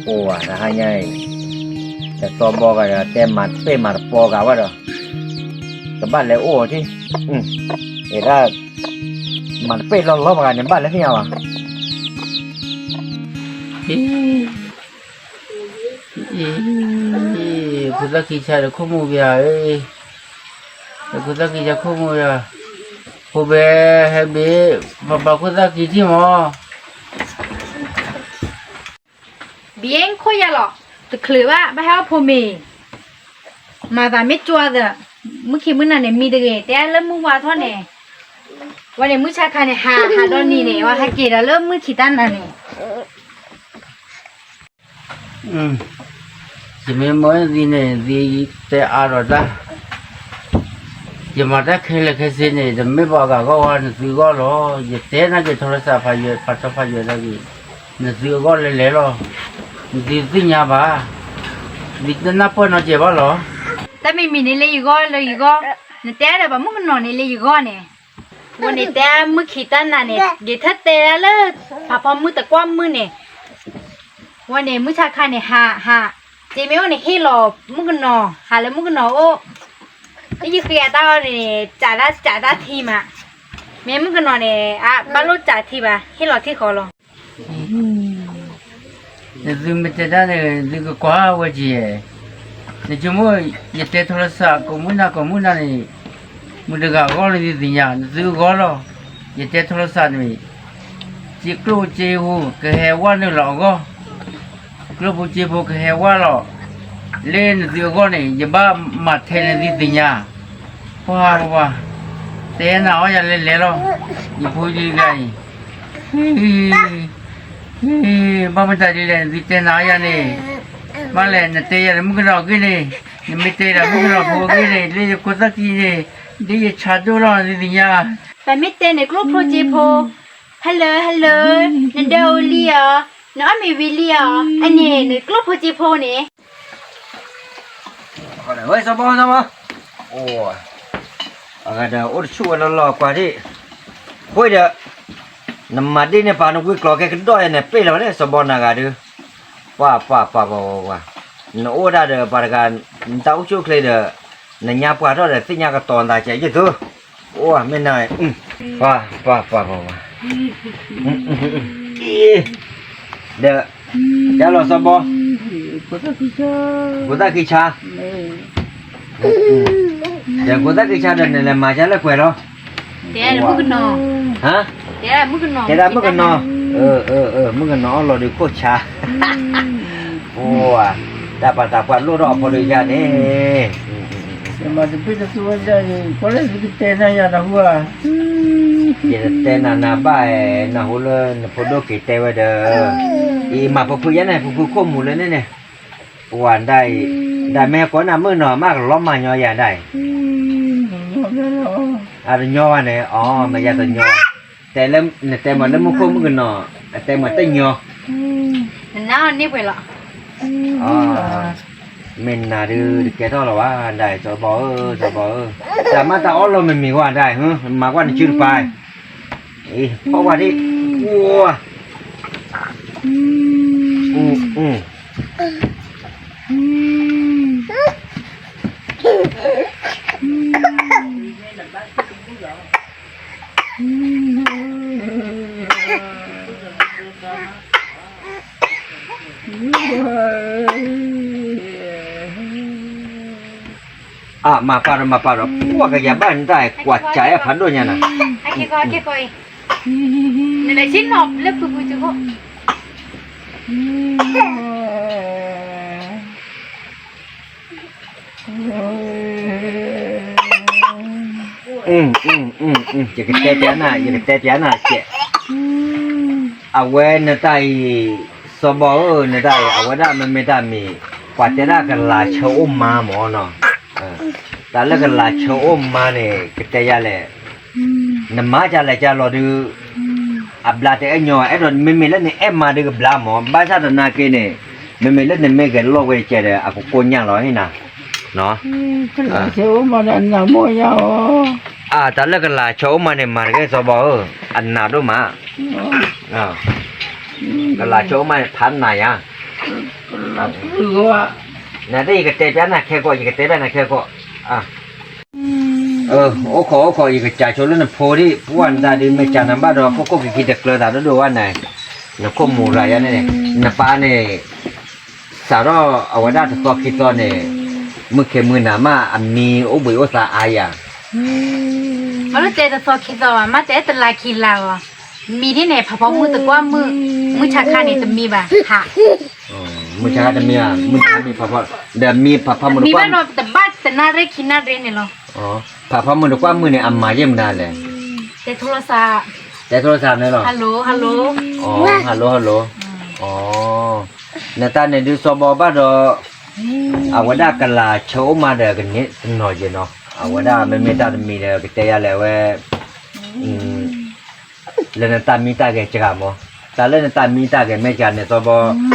အိၣ်ဝဲတဟါညါအံၤ, တသီဘီဂၤဒီး တဲမၤတပ့ၢ်မၤတပီၤဂၤဝဲဒီး, ကဘၣ်လဲၤအိၣ်အီၤထံ, အဒၣ်, မၤတပ့ၢ်လီၤလီၤပှၤဂၤန့ၣ် ဘၣ်လဲၤသ့ၣ်ညါဘၣ်. အံၤ, အံၤ, ဖိသၣ်ခံဆါဒီးခိၣ်မူၤပယၤဧၢ, ဖိသၣ်ခံဆါခိၣ်မူၤယၤ, ဖိဘဲ, ဟဲဘ့ၣ်, ပပာ်ခိၣ်သၣ်ခံထံၣ်မး. ဘံခိၣ်ယၤလီၤ, တချုးဘၣ် ဘၣ်ဟဲအီၣ်ဖိမ့ၤ, မၤသးမ့ၢ်ကွၢ်သး, မုၢ်ခံမုၢ်နၤန့ၣ် မံတဂ့ၤ, တဲလၢမုၢ်ဝါထီၣ်န့ၣ်, ဝဲန့ၣ်မုၢ်ဆါခါန့ၣ် ဟးဟးဒီနံၤန့ၣ် ဝဲဟဲက့ၤဒီးလၢမုၢ်ခံတၢ်နၤန့ၣ် ယမ့ၢ်မၢသံန့ၣ် သံတဲအါဒီးတၢ်, ယမၤတၢ်ခဲလၢာ်ခဲဆ့န့ၣ် တမ့ၢ်ပှၤဂၤအဂီၢ်ဝဲ နသုအဂီၢ်လီၤ. ယတဲနၤက့ၤထီရစၢ်ဖးယွဲၢ် ဖးထီဖးယွဲၢ်ဒၣ်က့ၤ, နသုအဂီၢ်လဲၤလဲၤလီၤ. နသုသ့ၣ်ညါဘၣ်, နတနၢ်ပၢၢ်နီတစဲးဘၣ်လီၤ. တၢ်မံၤမံၤန့ၣ်လၢယဂီၢ်လၢယဂီၢ်, နတဲဒီးပှၤမုၣ်ကနီၤန့ၣ်လၢယဂီၢ်န့ၣ်, ဝဲန့ၣ်တဲမုၢ်ခံတၢ်နၤန့ၣ် ယထၢၣ်တဲဒၣ်လၢ ဖးဖီမုၢ်တကွၢ်မုၢ်န့ၣ် ဝဲန့ၣ်မုၢ်ဆါခါန့ၣ် ဟး, ဟး, စ့မ့ၢ်အိၣ်န့ၣ် ဟ့ၣ်လီၤမုၣ်ကနီၤ, ဟးလၢမုၣ်ကနီၤအိၣ်, လၢယဃ့အတၢ်အီၣ်န့ၣ် စးတၢ်စးတၢ်ထံမး, မ့ၢ်မုၣ်ကနီၤန့ၣ် အဘၣ်လိၣ်စးထံဘၣ်, ဟ့ၣ်လီၤထံဃီလီၤ. နသုမ့ၢ်တဲတၢ်န့ၣ် သုကကွၢ်ဝဲက့ၤ, နဆိကမိၣ် ယတဲထီရစၢ် ကိးမုၢ်နၤကိးမုၢ်နၤန့ၣ် မုၢ်တဂၤအဂီၢ်လၢသုသ့ၣ်ညါ, နသုအဂီၢ်လီၤ. ယတဲထီရစၢ်န့ၣ် စ့ကျိၣ်စ့ဖိကဟဲဝဲနုာ်လီၤအဂီၢ်, ကျိၣ်ဖိစ့ဖိကဟဲဝဲလီၤ. လၢနသုအဂီၢ်န့ၣ် ယဘၣ်မၤထဲလၢသုသ့ၣ်ညါ, ပှၤပှၤပှၤ, တဲနၤအီၣ်ယၤလဲၤလဲၤလီၤ, ယဖိလံၤဂၤအံၤ, ဘၣ်မတၤဒ်လဲၣ် နသုတဲနၤအီၣ်ယၤန့ၣ်, ဘၣ်လဲၣ် နတဲယၤလၢမုၣ်ကနီၤအဂ့ၢ်န့ၣ်, နမ့ၢ်တဲလၢမုၣ်ကနီၤဖိအဂ့ၢ်န့ၣ် လၢယခိၣ်သၣ်ခံန့ၣ်, ဒ်ယဆါဒိၣ်လီၤသုသ့ၣ်ညါ, ပမ့ၢ်တဲန့ၣ် ကျိၣ်ဖိစ့ဖိ, hello hello, နဒၢအူလံဧါ, နအီၣ်မ့ၤဝံၤလံဧါ, အန့ၣ် နကျိၣ်ဖိစ့ဖိန့ၣ် စီၤဘီ စီၤဘီ, အဂၤဒီး အိၣ်တဆူၣ်ဝဲလီၤလီၤကွၢ်ဒံး, ဃိဒီး, နမၤဒ်န့ၣ်ပာ်နဝံကျိၤကဲကဒီးယၤန့ၣ် ပ့ၢ်လီၤန့ၣ် စီၤဘီနၤဂၤဒုး, ပှၤပှၤပှၤပှၤပှၤ, နအိၣ်ဒၣ်ဒီးပှၤတဂၤ, နတၢ်အိၣ်ဆူၣ်အိၣ်ချ့ဒီး, နညါပှၤထီၣ်ဒီးသ့ၣ်ညါကတီၤနသးကဲယသု, အိၣ်မ့ၢ်နၤ, ပှၤပှၤပှၤပှၤပှၤ ဒီး, ယၤလီၤစီၤဘီ, ဖိသၣ်ခံဆါ, ဒီးဖိသၣ်ခံဆါဒီး နလဲၤမၤယၤလၢကွဲးလီၤ, တဲမုၣ်ကနီၤ, ဟါ, တဲဒၣ်မုၣ်ကနီၤ, မုၣ်ကနီၤအီၣ်လီၤဒုးခိၣ်ဆါ, အိၣ်, တၢ်ပာ်သးပှၢ်လိၣ်ထီၣ်အဖီဒုးယၤန့ၣ် မၤတဘ့ၣ်တသူဝဲဒၣ်အံၤ ကွၢ်လၢသုကတဲနၤယၤတၢ်ဟူဧါ, ယတတဲနၤနၤဘၣ်, နၢ်ဟူလၢနဖိဒိၣ်က့ၤတဲဝဲဒီး, အံၤမၤဖုဖုယဲန့ၣ် ဖုဖုခိၣ်မူၤလၢန့ၣ်န့ၣ်, ပှၤဒၣ်အံၤ, ဒၣ်မ့ၢ်ကိးနၤမုၣ်ကနီၤ မ့ၢ်ကလီၤမၤညီယၤဒၣ်အံၤ, အတညီဘၣ်န့ၣ်, အမ့ၢ်ယၤတညီ, တဲလၢ, နတဲမၤလၢမူခိၣ်မုၣ်ကနီၤ, အတဲမၤတညီ နနၢ်အီၤန့ၢ်ပှဲၤလီၤ, မ့ၢ်နၤဒုး တကဲထီၣ်လီၤဘၣ်ဒၣ်, စီၤဘီဧၢ စီၤဘီဧၢ, တၢ်မၤတၢ်အီၣ်လီၤမ့မ့ၢ်ဝဲဒၣ်, မၤကွၢ်နစုတပၤ, ဖီၣ်ကွၢ်ဒံး, အါ မၤပာ်ဒီး မၤပာ်ဒီး ပှၤကယၤဘၣ်နတၢ်ကွၢ်စးအဲၣ်ဖးဒိၣ်ညါနၤ, နလဲၤဆ့ၣ်နီၤလၢဖုဖုကၠိခိၣ် ယကတဲပျးနၤ ယကတဲပျးနၤကဲး, အဝဲနတၢ်အံၤ စီၤဘီဧၢ နတၢ်အံၤ အဝဲဒၣ်မ့မ့ၢ်တၢ်မံၤ ပှၤတဲဒၣ်ကလၤဆၢအိၣ်မါမၢ်နီၤ, တၢ်လၢကလၤဆၢအိၣ်မါန့ၣ် ကတဲယၤလဲၣ်, နမါကလဲၤကလီၤဒုး အဘျါတအဲၣ်ညီ အဲၣ်ဒိးမ့မ့ၢ်လၢနအဲၣ်မါဒုးကဘျါမၢ်, ဘၣ်ဆၣ်သနာ်က့န့ၣ် မ့မ့ၢ်လၢနမ့ၢ်ဂဲၤလိာ်ဝဲကဲဒီး အကကိညၢ်လီၤဟ့ၣ်နၤ, အါ တၢ်လၢကလၤဆၢအိၣ်မါန့ၣ် မၤတဂ့ၤစီၤဘီဧၢ, အနးဒိၣ်မး, ကလၤဆၢအိၣ်မါန့ၣ် ဖးနးယၤ, နသ့ၣ်ယကတဲပျးနၤခဲကီး, ယကတဲပျးနၤခဲကီး, အိၣ်ခိးအိၣ်ခိး ယကစးဆိလၢနဖိဒံး ပှၢ်နတၢ်ဒုး မ့ၢ်ကနၣ်ဘၣ်ဒီး ခိၣ်ခိၣ်ခံခံတကျၢၤသးဒိၣ်ဒိၣ်ဝဲန့ၣ်, နခိၣ်မူၤရၤယါန့ၣ်, နပၢ်န့ၣ် စးထီၣ်အဝဲဒၣ်တသီခံသီန့ၣ်, မုၢ်ခ့မုၢ်နၤမး အမံအိၣ်ဘှံးအိၣ်သါအါယၤ, အလၢတဲတသီခံသီဘၣ် မ့ၢ်တဲတလါခံလါဂီၤ, မံဒ်န့ၣ် ဖးဖီမုၢ်တကွၢ်မုၢ်, မုၢ်ဆါခါန့ၣ်တမံဘၣ်, ဟး မုၢ်ဆါခါတမံဘၣ်, မုၢ်ဆါမံဖးဖီ, ဒီးမံဖးဖီမုၢ်တကွၢ်, မံဘၣ်နီၤ တဘၣ်တနၣ်ရံၣ်ခံနၣ်ရံၣ်န့ၣ်လီၤ. ဖးဖီမုၢ်တကွၢ်မုၢ်န့ၣ် အမၤယဲၢ်မနုၤလဲၣ်, တဲထိလီၤစး, တဲထိလီၤစးန့ၣ်လီၤ, hello hello, hello hello, နတၢ်န့ၣ်ဒုးစီၤဘီဘၣ်ဒီး, အဝဲဒၣ်ကလၤဆၢအိၣ်မးဒီးကန့ၢ်တနီၤယဲၢ်နီၤ, အဝဲဒၣ်မ့မ့ၢ်တၢ်တမံၤဒီးကတဲယၤလဲၣ်ဝဲ လၢနတၢ်မံတၢ်ဂဲၤစှၤမး, တၢ်လၢနတၢ်မံတၢ်ဂဲၤမ့ၢ်စှၤန့ၣ် စီၤဘ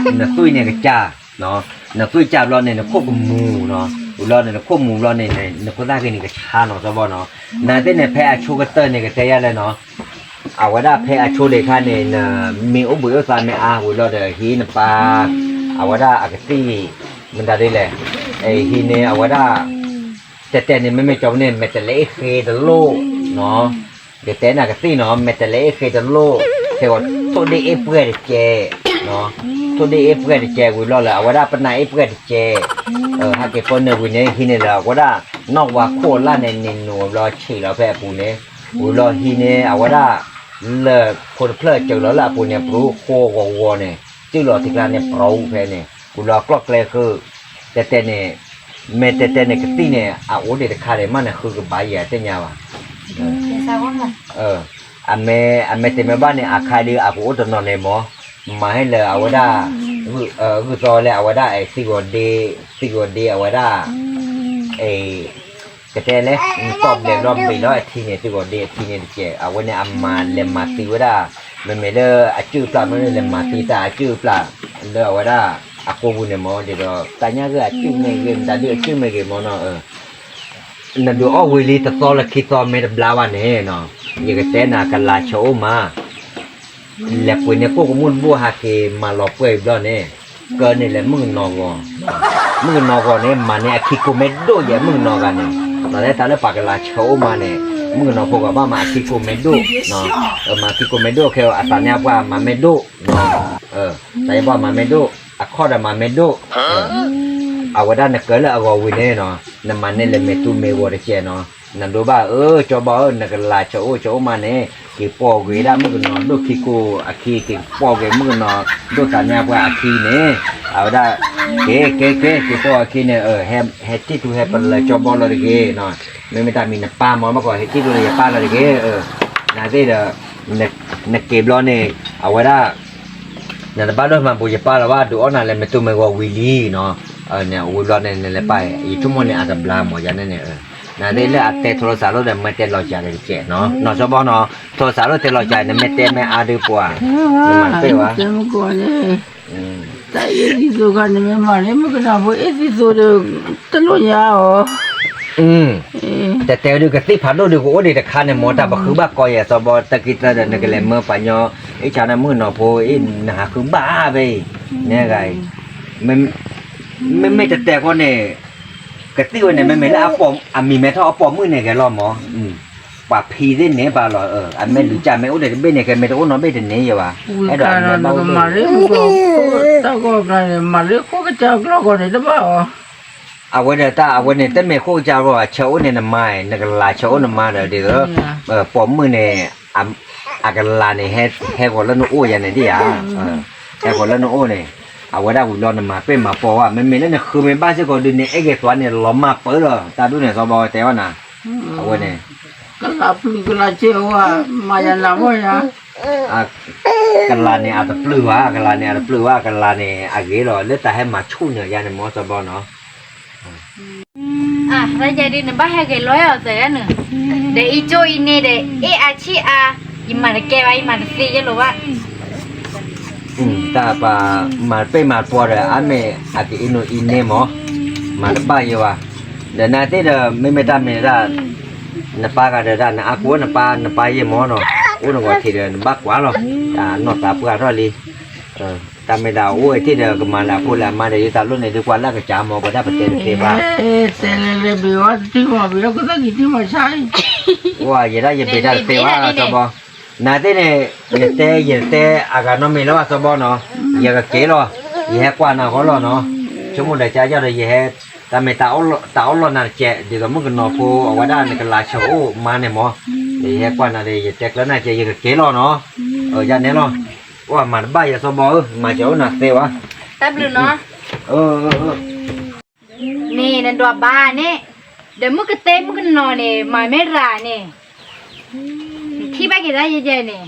ီ, နသွံၣ်န့ၣ်ကစၢ်, နသွံၣ်စၢ်ဘျီန့ၣ် နခိၣ်ကမူၤနီၤ, ဝံၤလီၤန့ၣ် နခိၣ်မူၤဘျီန့ၣ် နခိၣ်သၣ်ဂ့ၤန့ၣ်ကဆါနီၤ စီၤဘီနီၤ, နသ့ၣ်န့ၣ် ဖဲအဆိကတၢၢ်န့ၣ် ကတဲယၤလဲၣ်နီၤ, အဝဲဒၣ်ဖဲအဆိဒံးခါန့ၣ် နမံအိၣ်ဘှံးအိၣ်သါမ့ၢ်အါ ဝံၤလီၤဒီးဟံးနပၢ်, အဝဲဒၣ်အကသံၣ်, မတၤဒ်လဲၣ်, ဟံးန့ၢ်အဝဲဒၣ် တဲတဲန့ၣ် မ့မ့ၢ်ကၠီဘီန့ၣ် မဲာ်တဲးလဲးအ့ၣ်ဃ့တလိၣ်နီၤ, ကတဲနၤကသံၣ်နီၤ မဲာ်တဲးလဲးအ့ၣ်ဃ့တလိၣ်, ခဲဂီၤထိၣ်ဒ့ၣ်အ့ၣ်ပှဲၢ်တကဲး, ထိၣ်ဒ့ၣ်အ့ၣ်ပှဲၢ်တကဲးဝံၤလီၤလၢ အဝဲဒၣ်ပနၢ်အ့ၣ်ပှဲၢ်တကဲး, ဟဲက့ၤပိာ်နၢၤဝံၤန့ၣ် ဟံးန့ၢ်လၢအဝဲဒၣ် နီၣ်ဝါခိၣ်အလၣ်န့ၣ် နံၤနိာ်ဘျီဆံးလီၤဖဲအပူၤန့ၣ်, ဝံၤလီၤဟံးန့ၢ်အဝဲဒၣ် လၢၢ်ဖိတဖျၢၣ်စၢၤလီၤလၢအပူၤန့ၣ် ပရူၤဃိဂီၤဂီၤန့ၣ် စုၣ်လီၤထံကျါန့ၣ် ပရိဖဲန့ၣ် ဝံၤလီၤကျီၢ်ကျဲဃုာ်, တဲတဲန့ၣ် မ့ၢ်တဲတဲန့ၣ် ကသံၣ်န့ၣ် အအိၣ်ဒံးတခါန့ၣ် မ့ၢ်နဃုကဘၣ်ယဲၢ် သ့ၣ်ညါဘၣ်, အမ့ၢ်တဲမ့ၢ်ဘၣ်န့ၣ် အခါဒုး အကအိၣ်တနီၤန့ၣ်မး, မၤဟဲလၢအဝဲဒၣ် ဂုၢ်သီလၢအဝဲဒၣ် သံဂီၤဒ့, သံဂီၤဒ့အဝဲဒၣ် ကတဲလဲၣ် နတီၢ်ဘျဲးဘျီဘ့ၣ်လီၤအထံန့ၣ် သံဂီၤဒ့အထံန့ၣ်တကဲး အဝဲန့ၣ်အမၤလဲၤမၤသံဝဲဒၣ်, မ့မ့ၢ်လၢအစုၣ်အပျၢ်မ့ၢ်လဲၤမၤသံတၢ်အစုၣ်အပျၢ် လၢအဝဲဒၣ် အကိာ်ပူၤန့ၣ်မး ဒ်သိး တၢ်ညၣ်ဂ့ၢ်အစုၣ်မ့ၢ်ဂ့ၤ မတၤဒုးအစုၣ်မ့ၢ်ဂ့ၤမးနီၤ, နဒုးအီၣ်ဝံၤလံတသီလၢခံသီမ့ၢ်တဘျါဘၣ်န့ၣ်နီၤ, ယကတဲနၤကလၤဆၢအိၣ်မး လဲၤပှ့ၤန့ၢ်ကိၣ်ကမူၣ်တဘိၣ်ဟးက့ၤမၤလီၤပှဲၤဘျီန့ၣ်, ကၢန့ၢ်လၢမုၣ်ကနီၤဂီၤ, မုၣ်ကနီၤဂီၤန့ၣ် မၤန့ၢ်အခံကိၢ်မ့ၢ်ဒိၣ်ယဲၢ်မုၣ်ကနီၤဂၤန့ၣ်, ဒီးလၢတၢ်လၢပှၤကလၤဆၢအိၣ်မးန့ၣ်, မုၣ်ကနီၤဖိကဘၣ်မၤအခံကိၢ်မ့ၢ်ဒိၣ်, မၤခံကိၢ်မ့ၢ်ဒိၣ်ခဲအံၤ အသးန့ၢ်ပှၢ်မၤမ့ၢ်ဒိၣ်, သးန့ၢ်ပှၢ်မၤမ့ၢ်ဒိၣ်, အခီၣ်ဒီးမၤမ့ၢ်ဒိၣ်, အဝဲဒၣ်နကၢလၢအဂီၤဝံၤန့ၣ်နီၤ, နမၤန့ၢ်လၢမဲာ်တူမဲာ်ဂီၤတကဲးနီၤ, နဒိဘၣ်ဧၢ ကၠီဘီဧၢ နကလၤဆၢအိၣ်ဆၢအိၣ်မးန့ၣ် က့ၤပိာ်က့ၤဒၣ်မုၣ်ကနီၤဒိၣ်ခံကိၢ်အခံ က့ၤပိာ်က့ၤမုၣ်ကနီၤဒိၣ်သးန့ၢ်ပှၢ်အခံန့ၣ်, အဝဲဒၣ် က့ၤ က့ၤ က့ၤ က့ၤပိာ်အခံန့ၣ် ဟဲထံၣ်ထူဟဲပလၢကၠီဘီလီၤတဂ့ၤ, မ့မ့ၢ်တၢ်မံၤနပၢ်မး ဘၣ်ကီးဟဲထံၣ်ထူလၢယပၢ်လီၤတဂ့ၤ, နသ့ၣ်ဒီး နက့ၤဘျီန့ၣ် အဝဲဒၣ် နတဘၣ်ဒိၣ်မၤဘူးယပၢ်လၢၤဘၣ် ဒုးအီၣ်နၤလၢမဲာ်တူမဲာ်ဂီၤဝံၤလံနီၤ, ဝံၤဘျီန့ၣ် နလဲၤပာ် ယဆိကမိၣ်န့ၣ် အတဘျါမး ယၤန့ၣ်န့ၣ်, နသ့ၣ်လၢအတဲထီၣ်လိာ်သးလိာ်ဒီး မ့ၢ်တဲလီၤစှၤဒီးတကဲးနီၤ, နီၤကၠီဘီနီၤ, ထီၣ်လိာ်သးလိာ်တဲလီၤစှၤ နမ့ၢ်တဲမ့ၢ်အါဒုးပှၤ, နမၤတပ့ၢ်ဝဲ တၢ်အ့ၣ်သံသိခါန့ၣ်မ့ၢ်မၤန့ၢ်မုၣ်ကနီၤဖိအ့ၣ်သံသိဒီး တလိၣ်ညါအီၤ, တတဲဒုးကသံၣ်ဖးဒိၣ်ဒုးကအိၣ်ဒံးတခါန့ၣ် မ်တၢ်ပဃုဘၣ်ကီယဲၢ်စီၤဘီ တၢ်ကံၢ်တၢ်ဒီး နကလဲၤမၢပှၤညီ အ့ၣ်ဆါန့ၣ်မုၣ်ကနီၤဖိအ့ၣ် နဟးဃုဘၣ်ဖဲအံၤ, နဲဂၤအံၤ မ့မ့ၢ်တတဲဃီန့ၣ် ကသံၣ်ဝဲန့ၣ် မ့မ့ၢ်လၢအမံၤမဲထီၣ်အပိာ်မုၣ်န့ၣ်ဂဲၤလီၤမး, ပှၤဖံသ့ၣ်န့ၣ်ပာ်လီၤ, အမ့ၢ်လုၢ်ကၢ်မ့ၢ်အိၣ်ဒီးတဘ့ၣ်န့ၣ် ကဲမ့ၢ်တအိၣ်နီတဘ့ၣ်တန့ၢ်ယဲၢ်ဘၣ်, အဲၣ်ဒိးမၤလၢ တၢ်ဂီၤကျါန့ၣ် မၤလၢခိၣ်ကစၢ်ကျီၢ်ဂီၤန့ၣ်တဘၣ်အီၤ, အဝဲဒီးတၢ်အဝဲန့ၣ် တမ့ၢ်ခိၣ်ကစၢ်ဂီၤအဆၢအိၣ်န့ၣ်နမၤ, နကလၤဆၢအိၣ်နမၤဒီးဒ်သိး ပိာ်မုၣ်န့ၣ် အကလၤန့ၣ် ဟဲဂီၤလၢနအိၣ်ယၤန့ၣ်ဒ်ဧါ, ဟဲဂီၤလၢနအိၣ်န့ၣ်, အဝဲဒၣ်ဝံၤလီၤနမၤပ့ၢ်မၤပိာ်ဝဲ မ့မ့ၢ်လၢနဃုမ့ၢ်ဘၣ်စ့ၢ်ကီးဒုးန့ၣ် အဲၣ်ဂ့ၤသွါန့ၣ် လီၤမၢ်ပၢၢ်လီၤ တၢ်ဒ်န့ၣ်စီၤဘီတဲဝဲနၤ, အဝဲန့ၣ် ကလၤပျုၢ်ကလၤစ့ၢ်ဝဲ မၤယၤနၤမ့ၢ်ယၤ ကလၤန့ၣ်အတပျုၢ်ဘၣ်, ကလၤန့ၣ်အတပျုၢ်ဘၣ်, ကလၤန့ၣ်အဂ့ၤလီၤ လၢတၢ်ဟဲမၤဆူၣ်န့ၢ်ယၤန့ၣ်မ့ၢ်စီၤဘီနီၤ အါ တၢ်ယၤဒ်နဘၣ်ဟဲဂဲၤလီၤအီၤသၢဂၤနုာ်, ဒီးအံၤကၠိအံၤန့ၣ်ဒီး အ့ၣ်အါဆံၣ်အါ, ယမၤတကဲဘၣ် ယမၤတသ့ယဲၢ်လီၤဘၣ်, တၢ်ပှၤမၤတပ့ၢ်မၤတပီၤဒီး အါမ့ၢ်အကအံးနူအံးန့ၢ်မး, မၤတဘၣ်ယဲၢ်ဘၣ်, ဒီးနသ့ၣ်ဒီး မ့မ့ၢ်တၢ်မ့ၢ်ဒၣ် နပၢ်ဂၤဒီးဒၣ် နအါကိးနပၢ် နပၢ်ယဲၢ်မးနီၤ, အိၣ်နဂီၤထံးဒီး နဘၣ်ကွၢ်လီၤ, တၢ်နီၢ်သးပှၢ်ထီၣ်လံ, တၢ်မ့ၢ်တၢ်အိၣ်ဝဲတ့ၢ်ဒီး ကမၤလၢအဖိလၢအမါဒီး ယတၢ်လိၣ်န့ၣ် ဒုးကွၢ်လၢကစၢ်မီၤ ပဒၣ်ပတဲတသ့ဘၣ်. တဲလဲၤလဲၤဘ့ၣ်ဝဲတထံၣ်မီၤ ဘ့ၣ်ဝဲကသၣ်ကံၤထံၣ်မီၤဆါအံၤ, ဝဲယဲဒၣ်ယဘ့ၣ်တၢ်တသ့ဘၣ် စီၤဘီ, နသ့ၣ်န့ၣ် ယတဲ ယတဲအဂၤနီတမံၤလၢၤဘၣ် စီၤဘီနီၤ, ယကက့ၤလီၤ, ယဟဲကွၢ်နၤဂီၢ်လီၤနီၤ, ဆိကမိၣ်ဒီးကၢ်ယီၢ်ဒီး ယဟဲ တၢ်မ့ၢ်တၢ်အီၣ်လီၢ်နၤတကဲး ဒ်သိးမုၣ်ကနီၤဖိ အဝဲဒၣ်နကလၤဆိအိၣ်မါန့ၣ်မီၤ, ဒီးယဟဲကွၢ်နၤဒီး ယတဲကျၢၤနၤကဲး ယကက့ၤလီၤနီၤ, ယၤန့ၣ်လီၤ, အိၣ်မၤတဘၣ်ယၤစီၤဘီဧၢ, မၤစၢၤအိၣ်နၤသ့ဝဲ, တၢ်ဘျုးနီၤ, န့ၣ်နဒွးဘါန့ၣ်, ဒီးမုၣ်ကတဲမုၣ်ကနီၤန့ၣ် မၤမ့ၢ်ရၤန့ၣ်, နထံၣ်ဘၣ်က့ၤတၢ်ယဲယဲန့ၣ်,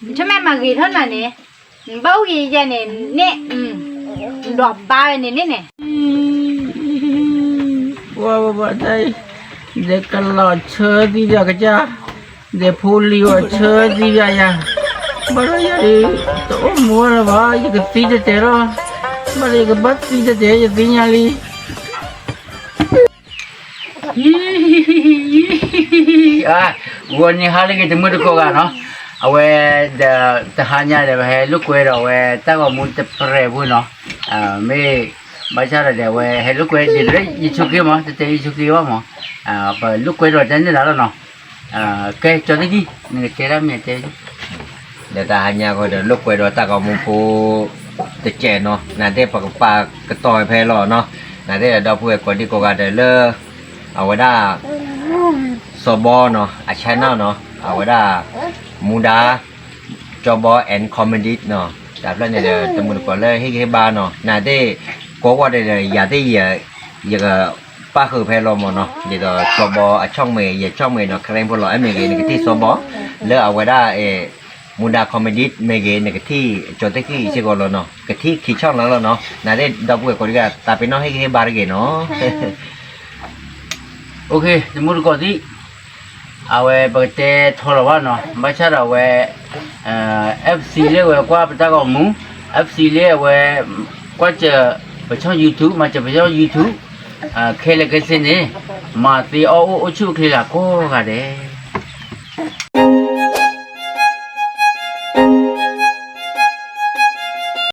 နဆိကမိၣ်မၤဂ့ၤထီၣ်နၤန့ၣ်, နဘၣ်အိၣ်က့ၤယဲန့ၣ်န့ၣ်, နဒွးဘါဝဲန့ၣ်န့ၣ်န့ၣ် ပှၤဘၣ်တၢ်အံၤ, ဒီးကလီၤဆၢသံဒၣ်ကစၢ်, ဒီးဖိလံၤအီၤဆၢသံဒၣ်ယၤ, ဘၣ်ဒီးယၤဒုး, တအိၣ်မူလၢၤဘၣ် ယကသံတတဲာ်လီၤ, ဘၣ်ဒီးယကဘၣ်သံတတဲာ် ယသ့ၣ်ညါလံ ဂီၤန့ၣ်ဟါလၢအဂ့ၤ တမုၢ်တကိးဂၤနီၤ, အဝဲဒီး တဟါညါဒီး ပဟဲလိာ်ကွဲဒီးအဝဲတၢ်ဂီၤမူတပြဲၤဖိနီၤ, မ့ၢ်ဘၣ်ဆၣ်ဒီး အဝဲဟဲလိာ်ကွဲဒ်သိး ယဆိးက့မး တတဲယဆိးက့ဘၣ်မး, ပလိာ်ကွဲဒီးတၢ်န့ၣ်လီၤနီၤ, ကဲ ကၠီသ့ၣ်ခံ နကတဲတၢ်မ့ၢ်တဲ ဒီးတၢ်ဟါညါဃီဒီး လိာ်ကွဲဒီးတၢ်ဂီၤမူဖိ တကဲးနီၤ, နသ့ၣ်ပကပာ်ကတီၤဖဲလီၤနီၤ, နသ့ၣ်ဒီး ဒီပုၢ်ဝဲၢ်ကိးဒံကိးဂၤဒဲးလၢ အဝဲဒၣ် စီၤဘီနီၤ အ channel နီၤ, အဝဲဒၣ် မူဒါ ကၠီဘီ and comedy နီၤ, တၢ်ဖျၢၣ်န့ၣ်ဒီး တမုၢ်တကိးလၢဟ့ၣ်ဂံၢ်ဟ့ၣ်ဘါနီၤ, နသ့ၣ် ကိးဂၤဒဲးဒီး ယၤသ့ၣ်ယဲ ယကပာ်ဃုာ်ဖဲလီၤမးနီၤ, ဒ်သိးစီၤဘီအ channel မ့ၢ်ဂ့ၤ ယ channel မ့ၢ်ဂ့ၤနီၤ, ခရံာ်ဖိလီၤ အဲၣ်မ့ၢ်ဂ့ၤ နကထံၣ်စီၤဘီ လၢအဝဲဒၣ် မူဒါ comedy မ့ၢ်ဂ့ၤ နကထံၣ်ကၠီသ့ၣ်ခံစ့ၢ်ကီးလီၤနီၤ, ကထံၣ်ခံ channel လီၤနီၤ, နသ့ၣ်ဒီပုၢ်ဝဲၢ်ကိးဒံက တၢ်ပ့ၤနီၣ်ဟ့ၣ်ဂံၢ်ဟ့ၣ်ဘါတဂ့ၤနီၤ တမုၢ်တကိးသ့ၣ်, အဝဲပကတဲထီလီၤဘၣ်နီၤ, ဘၣ်ဆၣ်ဒီးအဝဲ FC လၢအဝဲကွၢ်ပတၢ်ဂီၤမူ, FC လၢအဝဲ ကွၢ်စၢၤပဆီၣ် YouTube မၤစၢၤပဆီၣ် YouTube, ခဲလၢာ်ခဲဆ့န့ၣ် မၤသ့အီၣ်အိၣ်အိၣ်ဆူၣ်အိၣ်ချ့လၢကိးဂၤဒဲး